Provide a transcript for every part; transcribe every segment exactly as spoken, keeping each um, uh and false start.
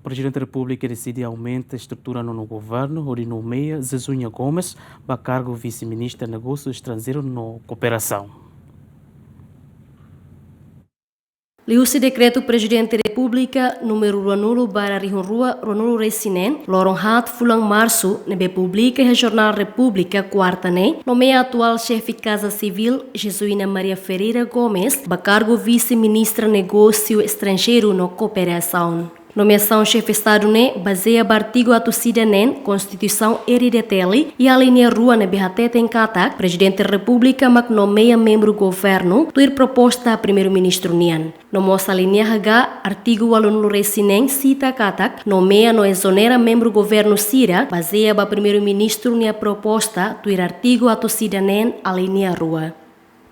Prezidente Repúblika deside aumenta estrutura no, no governu, hodi nomeia Jesuína Gomes ba kargu Vise-Ministra Negósiu Estranjeiru no Kooperasaun. Liuhusi dekretu Prezidente Repúblika númeru ruanulu barra rihun rua ruanulu resin neen, loron haat fulan Marsu, ne'ebé publika iha Jornál Repúblika, kuarta ne'e, nomeia atuál xefe Kaza Sivíl, Jesuína Maria Ferreira Gomes, ba kargu Vise-Ministra Negósiu Estranjeiru no Kooperasaun. Nomeasaun xefe Estadu ne'e bazeia ba artigu atus ida neen Konstituisaun R D T L iha alínea rua, ne'ebé hateten katak Prezidente Repúblika mak nomeia membru governu tuir proposta Primeiru-Ministru nian. No mós alínea H, artigu ualunulu resin neen sita katak nomeia no ezonera membru governu sira bazeia ba Primeiru-Ministru nia proposta tuir artigu atus ida neen alínea rua.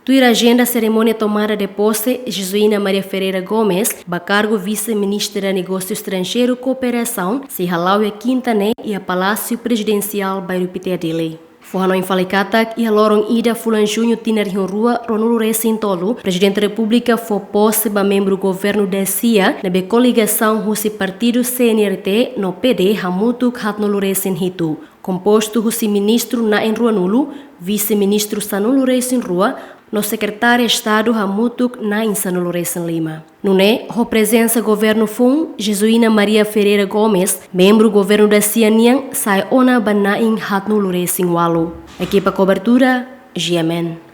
Tuir ajenda, serimónia tomada de pose Jesuína Maria Ferreira Gomes ba kargu Vise-Ministra Negósiu Estranjeiru Kooperasaun sei hala'o iha kinta ne'e iha Palásiu Prezidensiál, Bairru Pité, Dili. Fó-hanoin fali katak iha loron ida fulan Juñu tinan rihun rua ruanulu resin tolu, Prezidente Repúblika fó pose ba membru governu dasia ne'ebé koligasaun husi partidu C N R T no P D hamutuk haatnulu resin hitu, kompostu husi ministru na'in ruanulu, vise-ministru sanulu resin rua, no sekretária Estadu hamutuk na'in sanulu resin lima. Nune'e, ho prezensa governu foun, Jesuína Maria Ferreira Gomes, membru governu dasia nian, sa'e ona ba na'in haatnulu resin ualu. Ekipa kobertura, G M N.